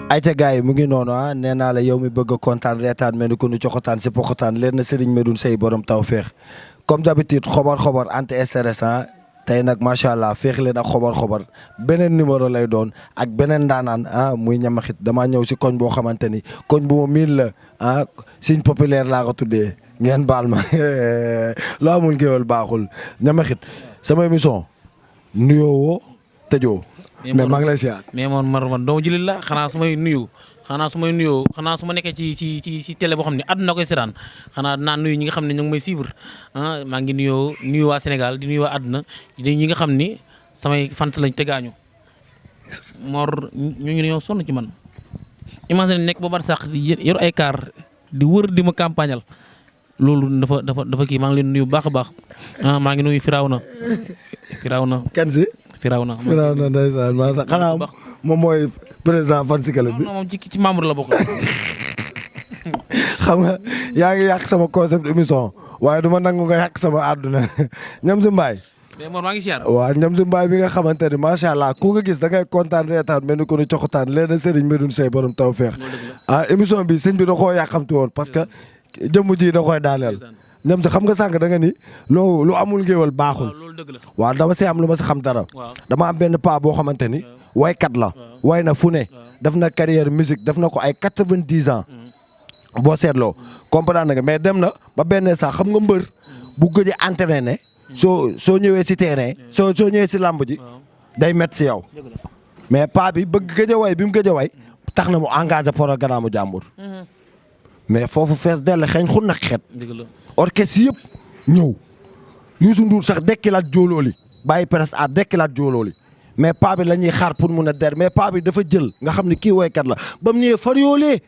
ayca gars yi mu ngi noonu nee naa la yow mi bëgg a kontaan reetaan mel ni ku nu coxotaan si poxotaan leer na Serigne Medoune Seye borom taw féex comme d'habitude xobar anti stress tey nag macha allah féex leen ak xobar beneen numéro lay doon ak beneen ndaanaan muy ñamaxit damaa ñëw si koñ boo xamante ni koñ bu ma miin la signe populaire laa ko tuddee ngeen baal ma loo amul géwél baaxul ñamaxit sama émission nuyoo woo tëjoo. mais maa ngi lay siyaar. mais man doomu jullit la xanaa su may nuyoo xanaa su ma nekkee ci télé boo xam ne àdduna koy seetaan xanaa dinaa nuyu ñi nga xam ne ñu ngi may suivre maa ngi nuyu waa Sénégal di nuyu waa àdduna di ñi nga xam ni samay fans lañ tegaañu Mor ñu ñoo sonn ci man. imagine nekk ba bar sax yor ay car di wër di ma campagnal loolu dafa kii maa ngi leen nuyu bu baax a baax maa ngi nuyu Firawna. kenn si. Firawna ndeysaan maa sax xanaa moom mooy président fan si club bi. moom ci membre la bokk. xam nga yaa ngi yàq sama concept émission waaye du ma nangu nga yàq sama àdduna ñam si mbaay. mais Mor maa ngi siyaar. waaw ñam si mbaay bi nga xamante ni macha allah ku nga gis da ngay kontaan reetaan mel ni ko nu coxotaan leen Serigne Medoune Seye borom taw feex émission bi sëñ bi da koo yàqamti woon parce que jëmm ji da koy daaneel. ñam si xam nga sànq da nga ni lu amul ngéwal baaxul. waaw dama si am lu ma si xam dara. dama am benn paa boo xamante ni waykat la. way na fu ne. def na carrière musique def na ko ay 90 ans. boo seetloo comprendre nga mais dem na ba benn sax xam nga mbër bu gëj a entraîné. soo ñëwee si terrain soo ñëwee si làmb ji day métti si yow. mais paa bi bëgg gëj a way bi mu gëj a way tax na mu engagé programme mu jàmbur. mais foofu fees dell xeeñ xun nag xet. orchestre yëpp ñëw Youssou Ndour sax dekkilaat joolooli bàyyi presse à dekkilaat joolooli mais paa bi la ñuy xaar pour mun a der mais paa bi dafa jël nga xam ne kii woykat la ba mu ñëwee far yoolee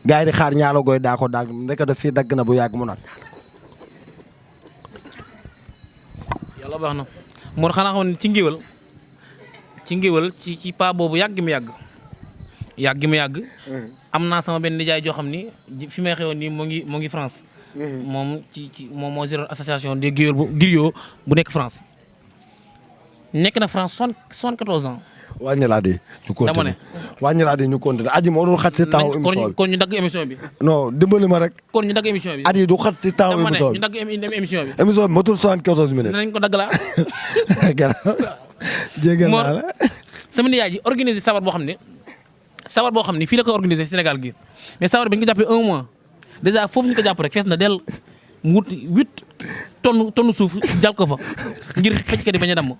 gars yi di xaar ñaalo gooy daa ko daag ndeka daf fii dagg na bu yàgg mu nag. yàlla baax na Mor xanaa xam ne ci ngéwal ci paa boobu yàgg mi yàgg. am naa sama benn nijaay joo xam ni fi may xewoon nii moo ngi France. moom moom moo géré association des griots bu nekk France. nekk na France 74 ans. wàññi laa di ñu continué wàññi laa di ñu continué aji moo dul xat si temps émission bi kon ñu dagg émission bi. non dimbali ma rek. kon ñu dagg émission bi. aji du xat si temps émission bi ñu dagg émission bi. émission bi matul 74 minutes. dinañ ko dagg laa. jégal naa la. sama nijaay ji organisé sabar boo xam ne fii la ko organisé Sénégal gi mais sabar bi ñu ko jàppee 1 mois déjà foofu ñu ko jàpp rek fees na del mu wut 8 tonnes suuf jàll ko fa ngir fecckat yi bañ a damm.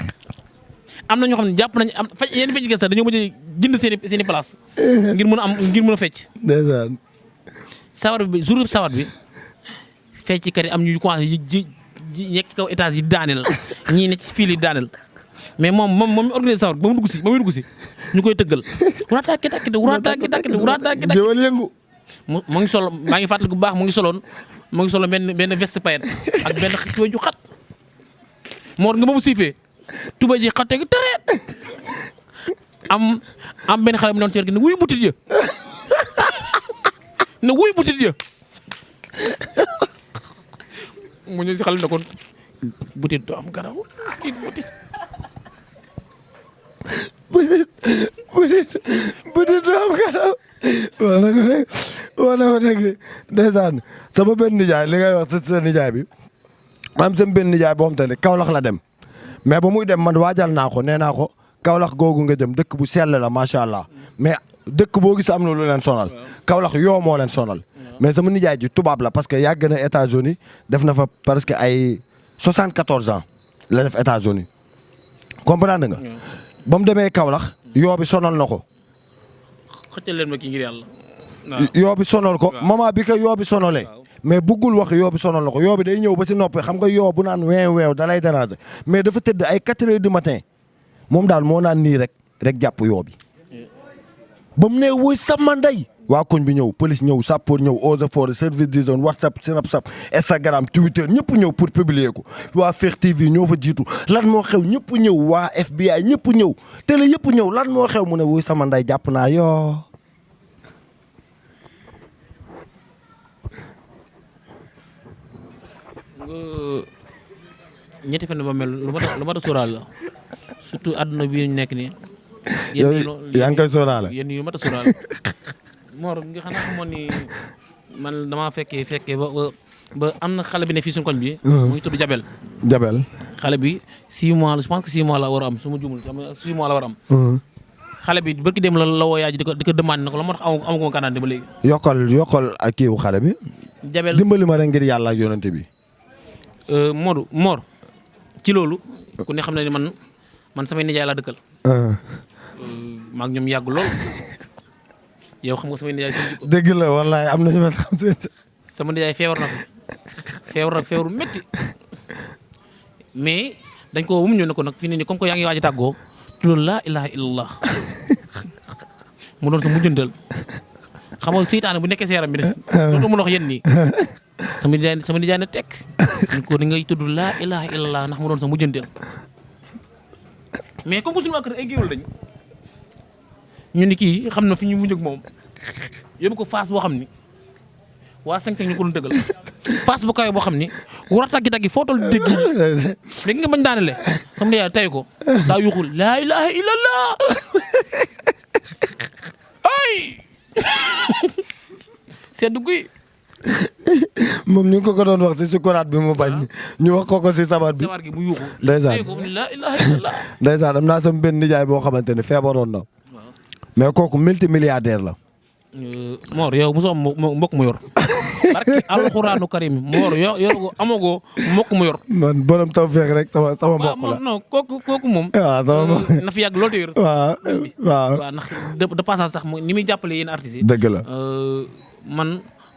am na ñoo xam ne jàpp nañu yenn fecckat sax dañoo mujj jënd seen i place ngir mën a fecc. ndeysaan. sabar bi jour sabar bi fecckat yi am ñu commencé yi nekk ci kaw étage yi daaneel ñii nekk ci fil yi daaneel. mais moom mi organisé sawar ba muy dugg si ñu koy tëggal wuraataake dakk jëwal yëngu mu ngi sol maa ngi fàttali bu baax mu ngi solo benn veste paillette ak benn tubéy ju xat Mor nga ba mu siifee tubéy ji xatee gi tëreet am benn xale bu doon seet gi ne wuy butit ya mu ñëw si xale ne kon butit doo am garaw butit butit doo am garaw wax na ko dëgg ndeysaan sama benn nijaay li ngay wax sa nijaay bi am sama benn nijaay boo xam te ne Kaolack la dem mais ba muy dem man waajal naa ko nee naa ko Kaolack googu nga jëm dëkk bu sell la macha allah mais dëkk boo gis am na lu leen sonal Kaolack yoo moo leen sonal mais sama nijaay ji tubaab la parce que yàgg na États-Unis def na fa presque ay 74 ans la def États-Unis comprendre nga ba mu demee Kaolack yoo bi sonal na ko. xëccal leen ma kii ngir yàlla. yoo bi sonal ko moment bi ko yoo bi sonalee mais buggul wax yoo bi sonal na ko yoo bi day ñëw ba si noppi xam nga yoo bu naan weew da lay déranger mais dafa tëdd ay 4 heures du matin moom daal moo naan nii rek jàpp yoo bi ba mu ne wuy sama ndey waa koñ bi ñëw police ñëw sapeur ñëw eaux et forêts service d'hygiène WhatsApp Snapchat Instagram Twitter ñëpp ñëw pour publier ko waa Fekh TV ñoo fa jiitu lan moo xew ñëpp ñëw waa FBI ñëpp ñëw télé yëpp ñëw lan moo xew mu ne wuy sama ndey jàpp naa yoo. ñetti fan ba mel lu ma ta sóoraal la surtout àdduna bii ñu nekk nii yaa ngi koy sóoraale. yéen yu mat a sóoraale. Mor nga xanaa xamoon ni man damaa fekkee ba am na xale bi ne fii suñu koñ bi. mu ngi tudd Jabel. Jabel. xale bi 6 mois la je pense que 6 mois la war a am su ma jumul 6 mois la war a am. xale bi barki dem la woo yaay ji di ko demande na ko la moo tax amaguma kànnaante ba léegi. yokkal ak kiiwu xale bi. Jabel dimbali ma rek ngir yàlla ak yonante bi. Mor ci loolu ku ne xam ne ni man samay nijaay laa dëkkal. maa ngi ñoom yàgg lool yow xam nga samay nijaay seen jikko. dëgg la wallaay am na ñu ma xam seen. sama nijaay feebar na feebaru métti mais dañ ko mu ñëw ne ko nag fii nii comme que yaa ngi waaj a tàggoo tuddal laa ilaha illallah mu doon sa mujjanteel xam nga seytaane bu nekkee sa yaram bi de doo mën a wax yéen nii sama nijaay ne tekk ñu ko ni ngay tudd laa ilaha illallah ndax mu doon sa mujjanteel mais comme que suñu waa kër ay géwél dañ ñu ni kii xam na fi ñu mujj ak moom yóbbu ko phase boo xam ni waa 5 ñu ko doon dëggal phase bu kawe boo xam ni war a taggi foo toll dégg yi léegi nga bañ daanele sama nijaay tay ko daa yuuxul laa ilaha illallah ay seddu guy moom ñu ngi ko doon wax si sukuraat bi mu bañ ñu wax ko si sabar bi sabar gi mu yuuxu ndeysaan tay ko mu ne laa ilaha illallah ndeysaan am naa sama benn nijaay boo xamante ne feebaroon na mais kooku multimilliardaire la. Mor yow mosoo am mbokk mu yor barke alxuraanu karim Mor yor ko amagoo mbokk mu yor. man borom tawfeex rek sama mbokk la. non kooku moom. waaw sama na fi yàgg lool te yor. waaw ndax de passage sax ni muy jàppale yéen artistes yi. dëgg la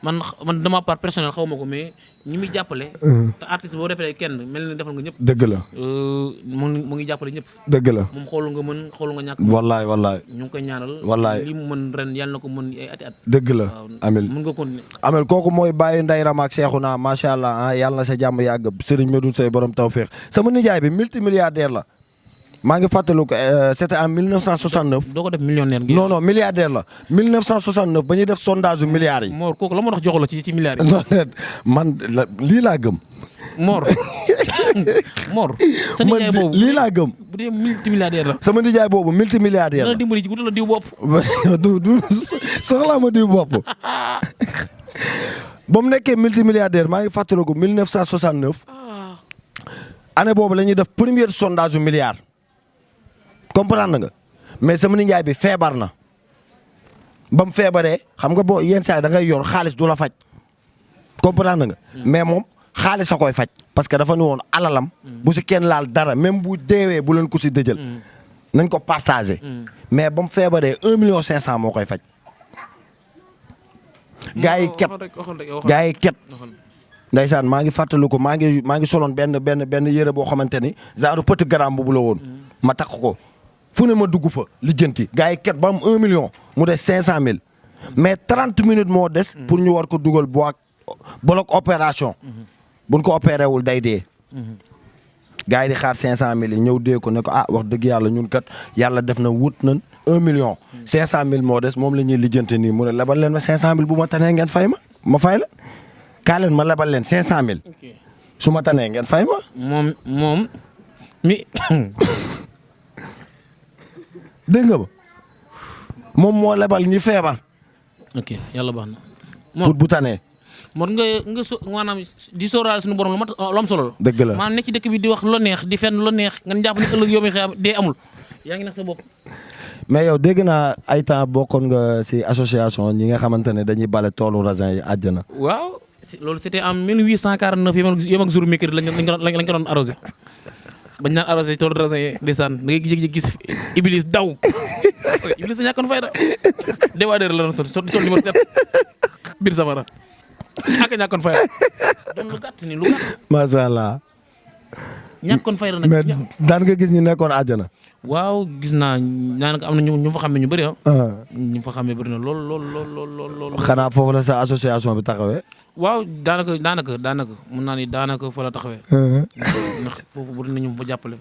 man dama part personnel xaw ma ko mais ñi muy jàppale. te artiste boo defee kenn mel ni defal nga ñëpp. dëgg la. mu ngi jàppale ñëpp. dëgg la moom xoolu nga mën xoolu nga ñàkk. wallaay ñu ngi koy ñaanal. wallaay li mu mën ren yàlla na ko mën ay ati at. dëgg la amel mën nga continuer. amel kooku mooy bàyyi Ndeye Rama ak Cheikhouna macha allah yàlla na sa jàmm yàgg Serigne Medoune Seye borom tawfeex sama nijaay bi multimilliardaire la. maa ngi fàttaliku ko c'était en 1969. doo ko def millionnaire. non milliardaire la 1969 ba ñuy def sondage yu milliards yi. Mor kooku la moo tax joxu la ci milliards yi. non man lii laa gëm. Mor. sa nijaay boobu lii laa gëm. bu dee multimilliardaire la. sama nijaay boobu multimilliardaire la. dina dimbali ci wutal la diw bopp. du soxlaa ma diw bopp. ba mu nekkee multimilliardaire maa ngi fàttaliku 1969. année boobu la ñuy def premier sondage yu milliards. comprendre nga mais sama nijaay bi feebar na ba mu feebaree xam nga boo yenn saa yi da ngay yor xaalis du la faj comprendre nga. mais moom xaalis a koy faj. parce que dafa ne woon alalam. bu si kenn laal dara même bu deewee bu leen ko si dëjël. nañ ko partagé. mais ba mu feebaree 1,5 million moo koy faj. gaa yi ket ndeysaan maa ngi fàttaliku maa ngi soloon benn yére boo xamante ni genre petit gramme bu la woon. ma takk ko. fu ne ma dugg fa lijjanti gars yi ket ba am 1 million mu des 500 000 mais 30 minutes moo des. pour ñu war ko dugal bloc opération. buñ ko opéré wul day dee. gars yi di xaar 500 000 yi ñëw dee ko ne ko wax dëgg yàlla ñun kat yàlla def na wut nañ 1 million. 500 000 moo des moom la ñuy lijjanti nii mu ne lebal leen ma 500 000 bu ma tanee ngeen fay ma fay la. kaa leen ma lebal leen 500 000. su ma tanee ngeen fay ma. moom mi. dégg nga ba moom moo lebal ñi feebar. ok yàlla baax na. pour bu tanee. Mor maanaam di sóoraale suñu borom lu am solo la. dëgg la maanaam nekk ci dëkk bi di wax lu neex di fenn lu neex nga jàpp ne ëllëg yow mi xëy dee amul yaa ngi nax sa bopp. mais yow dégg naa ay temps bokkoon nga si association ñi nga xamante ne dañuy bale toolu raisin yi àjjana. waaw loolu c'était en 1849 yem ak jour mercredi lañ ko doon arrosé. bañ naan arrosé toolu raisin yi ndeysaan da ngay gis Iblis daw Iblis a ñàkkoon fayda déwaadeer la doon sol numéro 7 biir safara ak a ñàkkoon fayda doon lu gàtt ni lu gàtt. macha allah. ñàkkoon fayda nag. mais daan nga gis ñi nekkoon àjjana. waaw gis naa daanaka am na ñu fa xamee ñu bëri ñu fa xamee bëri na lool. xanaa foofu la sa association bi taxawee. waaw daanaka mun naa ni daanaka fa la taxawee. ndax foofu bëri na ñu fa jàppale.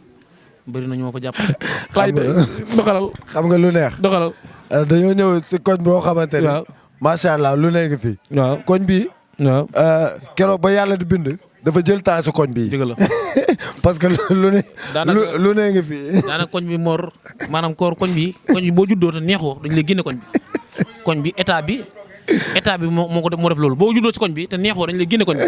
bëri na ñu ma fa jàppale. doxalal. xam nga lu neex. doxalal. dañoo ñëw si koñ boo xamante ne. waaw macha allah lu nekk fi. waaw koñ bi. waaw. keroog ba yàlla di bind. dafa jël temps si koñ bi. dëgg la parce que lu ne. lu ne nga fi. daanaka koñ bi Mor maanaam koñ bi boo juddoo te neexoo dañu lay génne koñ bi état bi moo def loolu boo juddoo si koñ bi te neexoo dañu lay génne koñ bi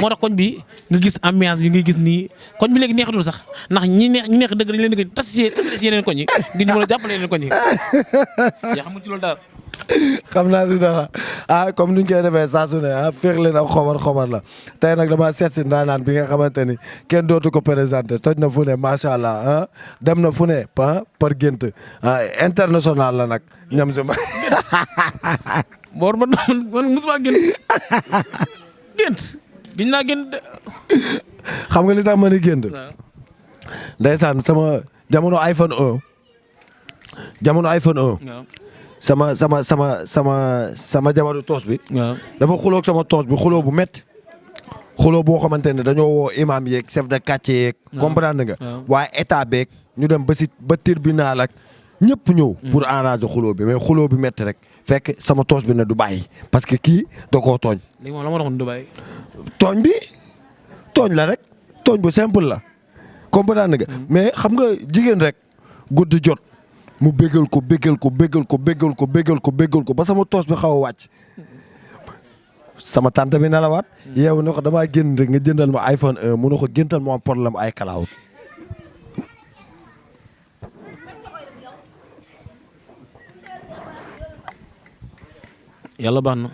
moo tax koñ bi nga gis ambiance bi nga gis nii koñ bi léegi neexatul sax ndax ñi neex dëgg dañu leen di tas si yeneen koñ yi ngir ñu mën a jàppale yeneen koñ yi yaa xamul ci loolu dara. xam naa si dara comme ni ñu koy defee saa su ne féex leen ak xobar la tey nag dama seet si ndaanaan bi nga xamante ni kenn dootu ko présenté toj na fu ne macha allah dem na fu ne par gént international la nag ñam si ma. Mor man mosuma gént giñ naa gént. xam nga li tax ma ni gént. ndeysaan sama jamono iPhone 1. sama jamono toos bi. dafa xuloog sama toos bi xuloo bu métti. xuloo boo xamante ne dañoo woo imam yeeg chef de quartier yeeg. comprendre nga. waaye état beeg ñu dem ba tribunal ak ñëpp ñëw. pour arranger xuloo bi mais xuloo bi métti rek fekk sama toos bi ne du bàyyi parce que kii da koo tooñ. léegi moom la ma doon du bàyyi. tooñ bi tooñ la rek tooñ bu simple la comprendre nga. mais xam nga jigéen rek guddi jot. mu béggal ko ba sama toos bi xaw a wàcc sama tante bi nelawaat yow ne ko damaa génn rek nga jëndal ma iPhone 1 mu ne ko géntal ma am problème ay cloud. yàlla baax na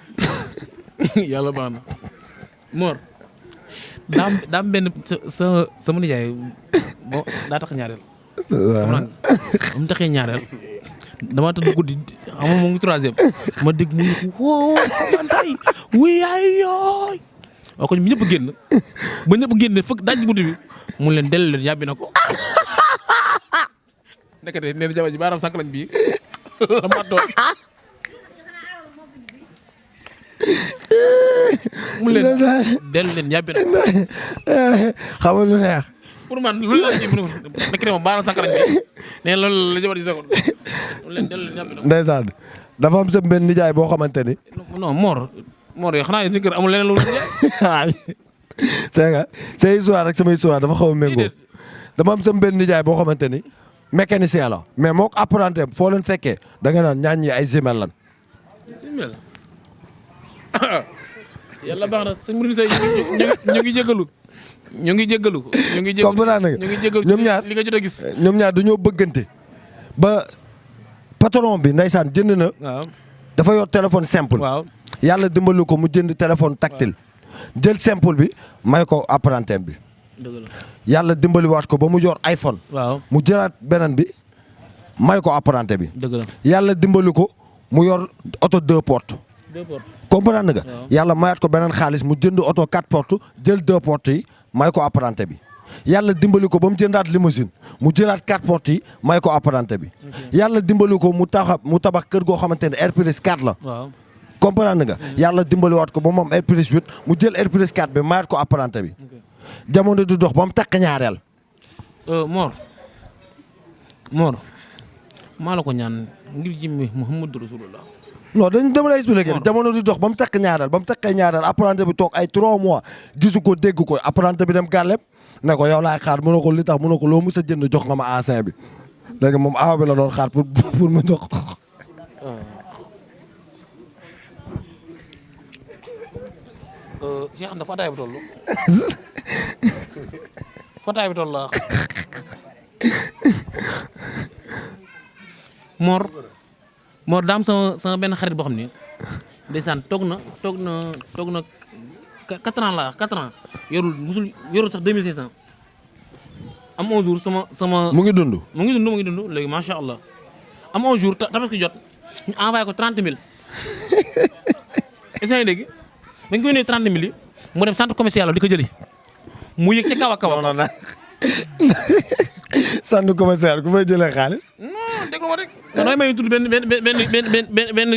yàlla baax na Mor daam benn sama nijaay daa tax ñaareel. waaw mu taxee ñaareel dama tëdd guddi xam nga mu ngi troisième ma dégg mu ngi woo samantay wuy yaay yooy waaw kon ñëpp génn ba ñëpp génn fëkk daaj guddi bi mu leen dellu leen yàbbi na ko ndekete nee na jabar ji baaraam sànq lañ bii la ma doon mu leen dellu leen yàbbi na ko xam nga lu neex pour man loolu la ñuy mën a nekk moom baaraam sànq lañ bii nee loolu la jabar ji sakoon mu leen dellu leen yàbbi na ko ndeysaan dafa am sa benn nijaay boo xamante ni non Mor yow xanaa ci kër amul leneen lu c'est que c'est histoire rek sama histoire dafa xaw a méngoo dama am sa benn nijaay boo xamante ni mécanicien la mais moo ko apprenti foo leen fekkee da nga naan ñaan ñi ay jumelles lan. jumelles yàlla baax na sëñ Mouride Seye ñu ngi jégalu. ñu ngi jégalu. comprendre nga ñoom ñaar li nga jot a gis. ñoom ñaar dañoo bëggante ba patron bi ndeysaan jënd na. waaw dafa yor téléphone simple. waaw yàlla dimbali ko mu jënd téléphone tactile. jël simple bi may ko apprenti bi. dëgg la yàlla dimbali waat ko ba mu yor iPhone. waaw mu jëlaat beneen bi may ko apprenti bi. dëgg la yàlla dimbali ko mu yor oto 2 portes. 2 portes. comprendre nga. waaw yàlla mayaat ko beneen xaalis mu jënd oto 4 portes jël 2 portes yi may ko apprenti bi. yàlla dimbali ko ba mu jëndaat limousine mu jëlaat 4 portes yi may ko apprenti bi. yàlla dimbali ko mu tabax kër goo xamante ne R+4 la. waaw comprendre nga. yàlla dimbali waat ko ba mu am R+8 mu jël R+4 bi mayaat ko apprenti bi. jamono du dox ba mu takk ñaareel. Mor maa la ko ñaan ngir jëmmi Muhammadu Rasulullah. non dama lay expliquer jamono di dox ba mu takk ñaareel ba mu takkee ñaareel apprenti bi toog ay 3 mois gisu ko dégg ko apprenti bi dem gàllem ne ko yow laay xaar mu ne ko li tax mu ne ko loo mës a jënd jox nga ma ancien bi léegi moom awa bi la doon xaar pour mu jox ko. Cheikh dafa ataay bi toll. fa ataay bi toll la Mor daam sama benn xarit boo xam ne ndeysaan toog na 4 ans la 4 ans yorul sax 2500 am un jour sama mu ngi dund léegi macha allah am un jour tabaski jot ñu envoyé ko 30 000 est-ce que dégg dañ koy nee 30 000 yi mu dem centre commercial di ko jëli mu yëg ca kaw a kaw. non centre commercial ku fay jëlee xaalis. non dégg nga ma rek. damay may tudd benn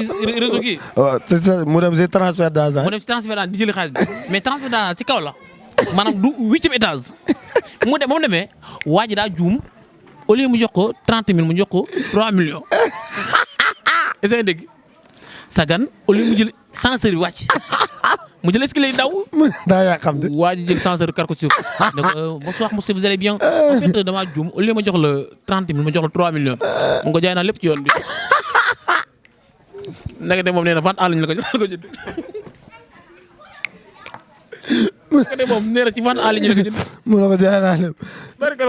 réseau kii. waaw c'est ça mu dem si transfert d'argent. mu dem si transfert d'argent di jëli xaalis bi mais transfert d'argent ci kaw la maanaam du 8e étage mu demee waa ji daa juum au lieu mu jox ko 30 000 mu jox ko 3 millions. est-ce que dégg sagan au lieu mu jël senseur bi wàcc mu jël escalier daw. daa yaa xam de. waa ji jël senseur kar ko ci suuf ne ko bonsoir monsieur vous allez bien en fait damaa juum au lieu ma jox la 30 000 ma jox la 3 millions mu ko jaay naa lépp ci yoon bi naka de moom nee na vente en ligne la ko jënd naka de moom nee na ci vente en ligne la ko jënd mu la ko jaay naa lépp. bari kar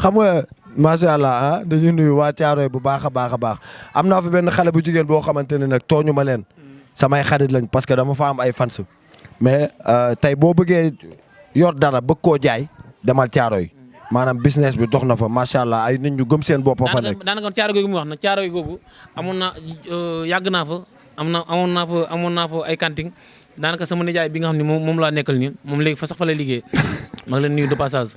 xam nga macha allah ah dañuy nuyu waa Thiaroye bu baax a baax a baax am naa fi benn xale bu jigéen boo xamante ne nag tooñu ma leen samay xarit lañ parce que dama fa am ay fans mais tey boo bëggee yor dara bëgg koo jaay demal Thiaroye maanaam business bi dox na fa macha allah ay nit ñu gëm seen bopp fa nekk. daanaka Thiaroye googu mu wax nag Thiaroye googu amoon naa yàgg naa fa amoon naa fa ay kanting daanaka sama nijaay bi nga xam ne moom laa nekkal nii moom léegi fa sax fa lay liggéey ma ngi leen nuyu de passage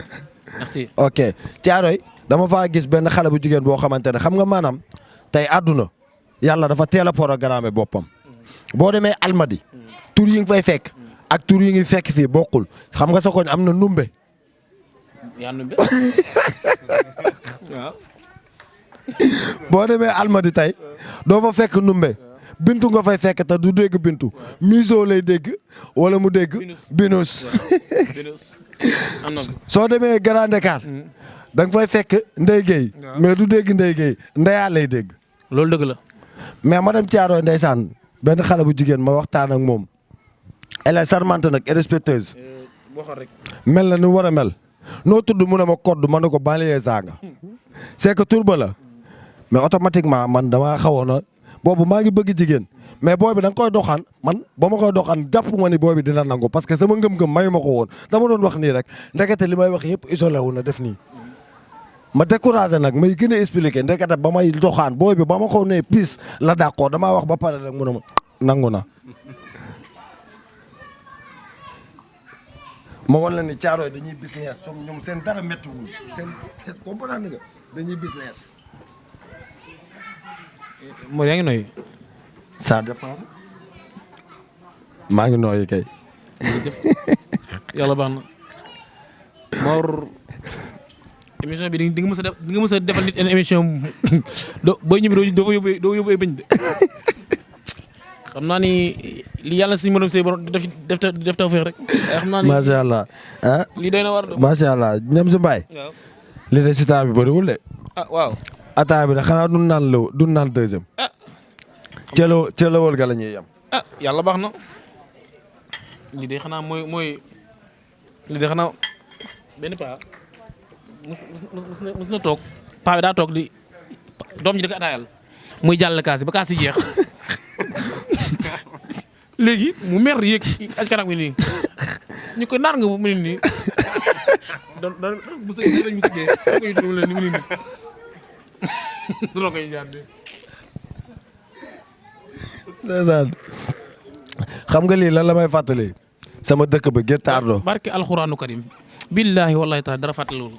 merci. ok Thiaroye dama faa gis benn xale bu jigéen boo xamante ne xam nga maanaam tey àdduna yàlla dafa teel a programme boppam boo demee Almadi tur yi nga fay fekk ak tur yi ngi fekk fii bokkul xam nga sa koñ am na numbe. yaa numbe waaw. boo demee Almadi tey doo fa fekk numbe bintu nga fay fekk te du dégg bintu miso lay dégg wala mu dégg. binus soo demee Grand Dakar da nga fay fekk Ndeye Gueye mais du dégg Ndeye Gueye ndeyaa lay dégg. loolu dëgg la. mais madame Thiaroye ndeysaan benn xale bu jigéen ma waxtaan ak moom elle est charmante nag et respectueuse mel na ni war a mel noo tudd mu ne ma code ma ne ko banlieue Sanga c'est que tur ba la mais automatiquement man damaa xawoon na boobu maa ngi bëgg jigéen mais booy bi da nga koy doxaan man ba ma koy doxaan jàpp ma ni booy bi dina nangu parce que sama ngëm-ngëm mayu ma ko woon dama doon wax nii rek ndekete li may wax yëpp isolé wu na def nii. ma découragé nag may gën a expliqué ndekete ba may doxaan booy bi ba ma ko nee pis la d'accord damaa wax ba pare rek mu ne ma nangu na. ma wan la ni Thiaroye dañuy business ñoom seen dara méttiwul seen comprendre nga dañuy business. Mor yaa ngi nooyu. ça dépend. maa ngi nooyu kay. yàlla baax na Mor émission bi di nga mës a defal nit une émission booy ñibbi doo yóbbu ay bëñ de xam naa ni li yàlla si mënum say borom def taw feex rek. xam naa ni macha allah ah. lii doy na war. macha allah ñam si mbaay. waaw li de si temps bi bëriwul de. ah waaw. ataa bi de xanaa du naan deuxième. ah. ca la wol ga la ñuy yem. ah yàlla baax na lii de xanaa mooy lii de xanaa benn paa mus na toog paa bi daa toog di doom ji di ko ataayal muy jàll kaas yi ba kaas yi jeex léegi mu mer yéeg ak kanam gi nii ñu ko naan nga mu ne nii doon bu sëggee dañ mu sëggee ko ñu tuum leen ni mu ne nii doo koy jaar de ndeysaan xam nga lii lan la may fàttali sama dëkk ba Guet Ardo barki alxuraanu karim billahi wallahi taala dara fàttaliwul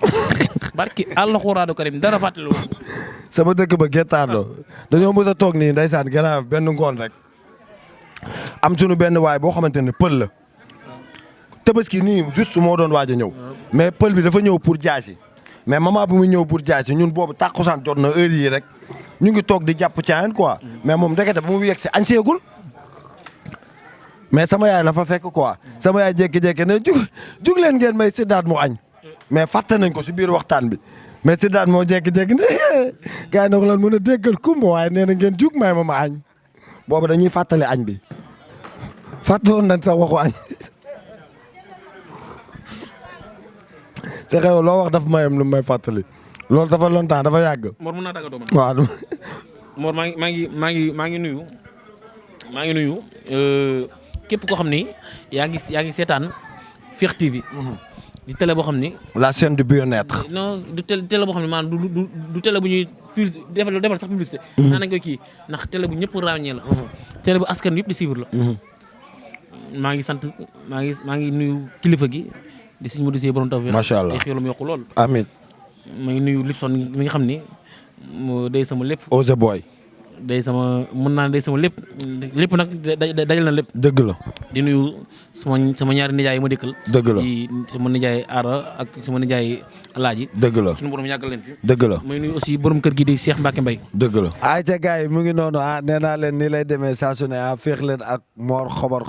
barki alxuraanu karim dara fàttaliwul sama dëkk ba Guet Ardo dañoo mës a toog nii ndeysaan gannaaw benn ngoon rek am sunu benn waay boo xamante ne pël la tabaski nii juste moo doon waaj a ñëw mais pël bi dafa ñëw pour jaasi mais maman bi mu ñëw pour jaasi ñun boobu tàkkusaan jot na heure yi rek ñu ngi toog di jàpp caayan quoi mais moom ndekete ba mu yegg si añ seegul mais sama yaay la fa fekk quoi sama yaay jékki-jékki ne jug leen ngeen may Sidaat mu añ mais fàtte nañ ko si biir waxtaan bi mais Sidaat moo jékki-jékki ne gars yi na ko lan mën a déggal kumba waaye nee na ngeen jug may ma añ boobu dañuy fàttali añ bi fàtte woon nañ sax waxu añ c'est xew loo wax dafa mayam lu may fàttali loolu dafa longtemps dafa yàgg. Mor mën naa tàggatoo man. waaw. Mor maa ngi nuyu képp koo xam ni yaa ngi seetaan Fekh TV. di télé boo xam ni. la chaîne du bien-être. non du télé boo xam ne maanaam du télé bu ñuy defal sax publicité. naan nañ koy kii ndax télé bu ñëpp ràññee la. télé bu askan yëpp di suivre la. maa ngi sant maa ngi nuyu kilifa gi di suñu modisee borom taw. macha allah ay xéwalam yokku lool. amiin. maa ngi nuyu Lipson mi nga xam ni moo day sama lépp. Ose Boy. day sama mën naa day sama lépp nag dajal na lépp. dëgg la. di nuyu sama ñaari nijaay yi ma dëkkal. dëgg la di sama nijaay Aara ak sama nijaay Alaaji. dëgg la suñu borom yàggal leen fi. dëgg la may nuyu aussi borom kër gi di Cheikh Mbacke Mbaye. dëgg la. ayca gars yi mu ngi noonu nee naa leen nii lay demee saa su ne féex leen ak Mor xobar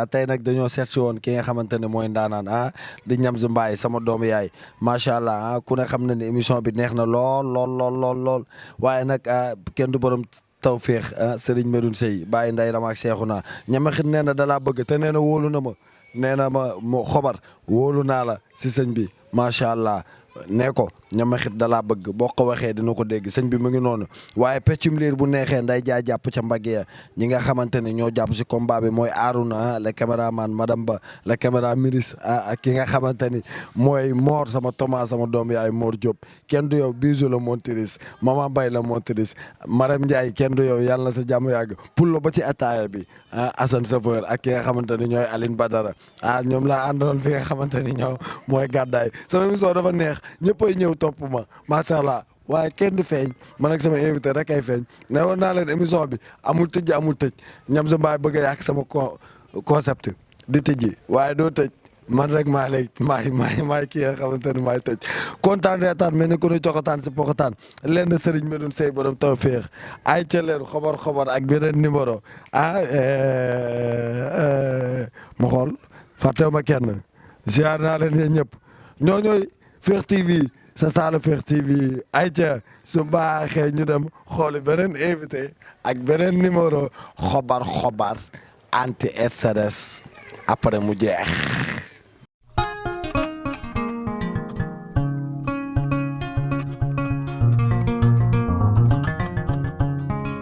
tey nag dañoo seet si woon ki nga xamante ne mooy ndaanaan di Ñamz Mbaye sama doomu yaay macha allah ku ne xam na ne émission bi neex na lool waaye nag kenn du borom. Tawfekh Serigne Medoune Seye bàyyi nday Rama ak Cheikhouna ñamaxit nee na dalaa bëgg te nee na wóolu na ma nee na ma xobar wóolu naa la si sëñ bi macha allah nee ko ñamaxit dalaa bëgg boo ko waxee dina ko dégg sëñ bi mu ngi noonu waaye peccum liir bu neexee nday jaa jàpp ca mbagg ya ñi nga xamante ne ñoo jàpp si combat bi mooy Arouna le caméraman madame Ba le caméra ministre ak ki nga xamante ni mooy Mor sama Thomas sama doom yaay Mor Diop kenn du yow Bijou la montrice Maman Mbaye la montrice Marème Ndiaye kenn du yow yàlla na sa jàmm yàgg pullo ba ci ataaya bi Assane Chauffeur ak ki nga xamante ni ñooy Aline Badara ñoom laa àndaloon fi nga xamante ni ñoo mooy gàddaay sama émission dafa neex ñëppay ñëw topp ma macha allah waaye kenn du feeñ man ak sama invité rek ay feeñ ne woon naa leen émission bi amul tëj Ñamz Mbaye bëgg a yàq sama concept di tëjji waaye doo tëj man rek maay kii nga xamante ni maay tëj kontaan reetaan mel ni ku ñu coxataan si poxataan lenn Serigne Medoune Seye borom Tawfekh ay ca leen xobar ak beneen numéro ma xool fàttewu ma kenn ziar naa leen yéen ñëpp ñooñooy Fekh TV sa saalu Fekh TV ay ca su baaxee ñu dem xooli beneen invité ak beneen numéro xobar anti stress après mu jeex